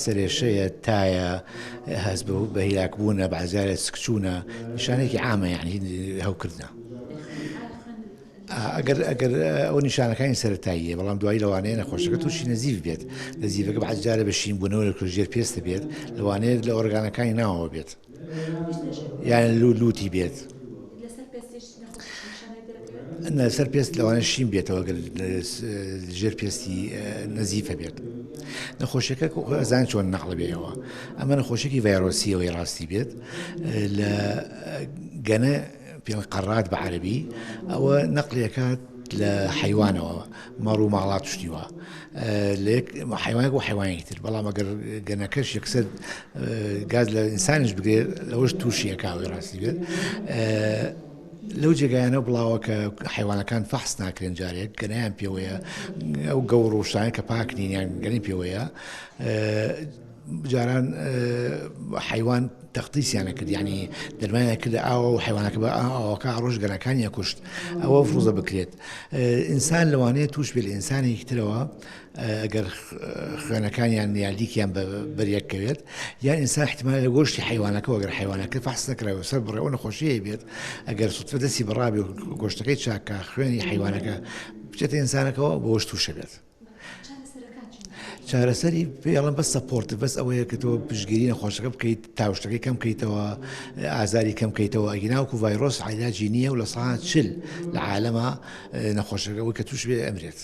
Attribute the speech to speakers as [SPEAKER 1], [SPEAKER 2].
[SPEAKER 1] سەرێشەیە، تایە، هەست بە هیلاکبوونە، بەعزیارێ سکچوونە، نیشانەیەکی عامە یانی هەوکردنە. ئەگەر ئەگەر ئەو نیشانەکانی سەرەتاییە بەڵام دوایی لەوانەیە نەخۆشەکە تووشی نەزیف بێت نەزیفەکە بەعز جارە بە شینبوونەوە لە ژێر پێستە بێت لەوانەیە لە ئۆرگانەکانی ناوەوە بێت یان لوتی بێت. لەسەر پێست لەوانە شین بێتەوە گەر ژێر پێستی نەزیفە بێت نەخۆشیەکە ئەزان چۆن نەقڵ بێەوە ئەمە نەخۆشیێکی ڤایرۆسیەوەی ڕاستی بێت لە گەنە پێ قەڕات بە عەربی ئەوە نەقلەکات لە حیوانەوە مەڕ و ماڵات شتیوە لە حیوانێک و حیوانێکی تر بەڵام ئەگەر گەنەکەش یەکسەر گاز لە ئینسانیش بگرێت لەوەش تووشی ئەکاوی ڕاستی بێت لەو جێگایانە بڵاوە کە حیوانەکان فەحس ناکرێن جارێک گەنیان پێوەیە ئەو گەوڕ و شتانە کە پاک نین یان گەنی پێوەیە جاران حیوان تەختیسیانە کرد ینی دەرمانیان کردە ئاوە و حیوانەکە بە ئاوەکە ڕۆژ گەنەکانیان کوشت ئەوە فڕۆزە بکرێت ئینسان لەوانەیە توش بێت لە ئینسانێکی ترەوە ئەگەر خوێنەکانیان یان لیکیان بەریەک کەوێت یان ئینسان احتمال لە گۆشتی حیوانەکەەوە گەر حیوانەکە فەحس نەکراوە سەر بڕێ ئەو نەخۆشیەی بێت ئەگەر سوتفە دەستی بڕابێ و گۆشتەکەی چاکە خوێنی حیوانەکە بچێتە ئینسانەکەەوە بۆش تووشە بێت. چارەسەری پێڵم بەس support بەس ئەوەیە کە تۆ پشگیری نەخۆشەکە بکەیت تاوشتەکەی کەم کەیتەوە ئازاری کەم کەیتەوە ئەگیناوکو ڤایرۆس عیلاجی نییە و لە سا 40 لە عالەمە نەخۆشەکە ئەوەی کە توش بێ ئەمرێت.